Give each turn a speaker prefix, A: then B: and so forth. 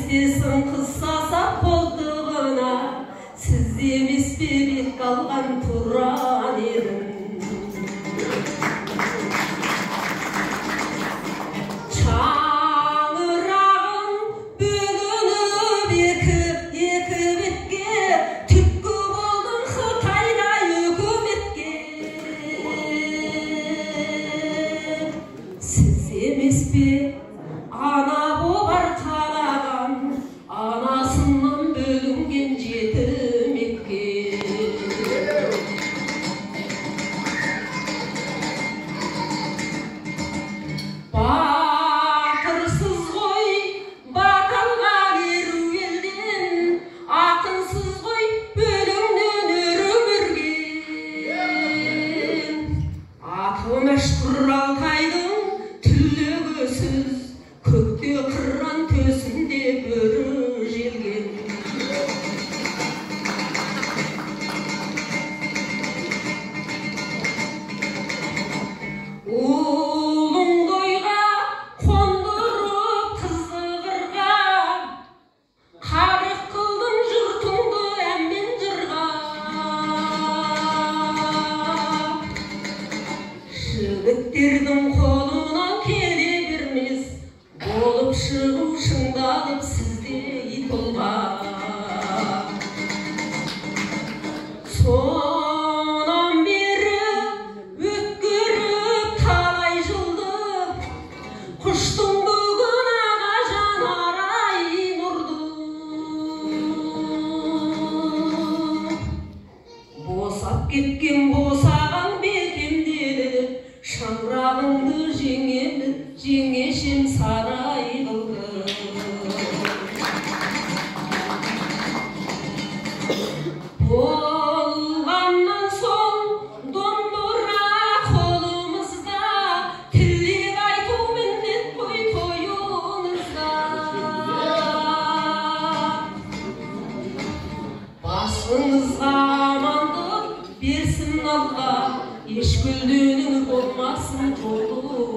A: Естесін қыз сасап қолтығына, сіз емес пе бет қалған Тұран ерін? Шаңырағың бөлініп екі бетке, түпкі болдың Қытайда үкіметке. Сіз емес пе ана боп арқалаған, анасынан бөлінген жетімекке? Батырсыз ғой баталған еру елден, ақынсыз ғой өлеңнен өрім өрген. Аты мәшһүр Алтайдың түлегі сіз, көкте қыран төсінде бөрі желген. Ұлыңды ойға қондырып қызды қырға, қарық қылдың жұртыңды ән мен жырға. Жігіттердің қолынан келе бермес, болып шығу шыңдалып сіздей тұлға. Сонан бері өткеріп талай жылды, құштың бүгін ағажан арай нұрды. Босап кеткен босағаң бекемделіп, шаңырағыңды жеңешем сарай қылды. Болғаннан соң домбыра қолымызда, тілек айту міндет қой тойыңызда. Басыңызға амандық берсін Алла, еш гүлденің болмасын жолыңызда.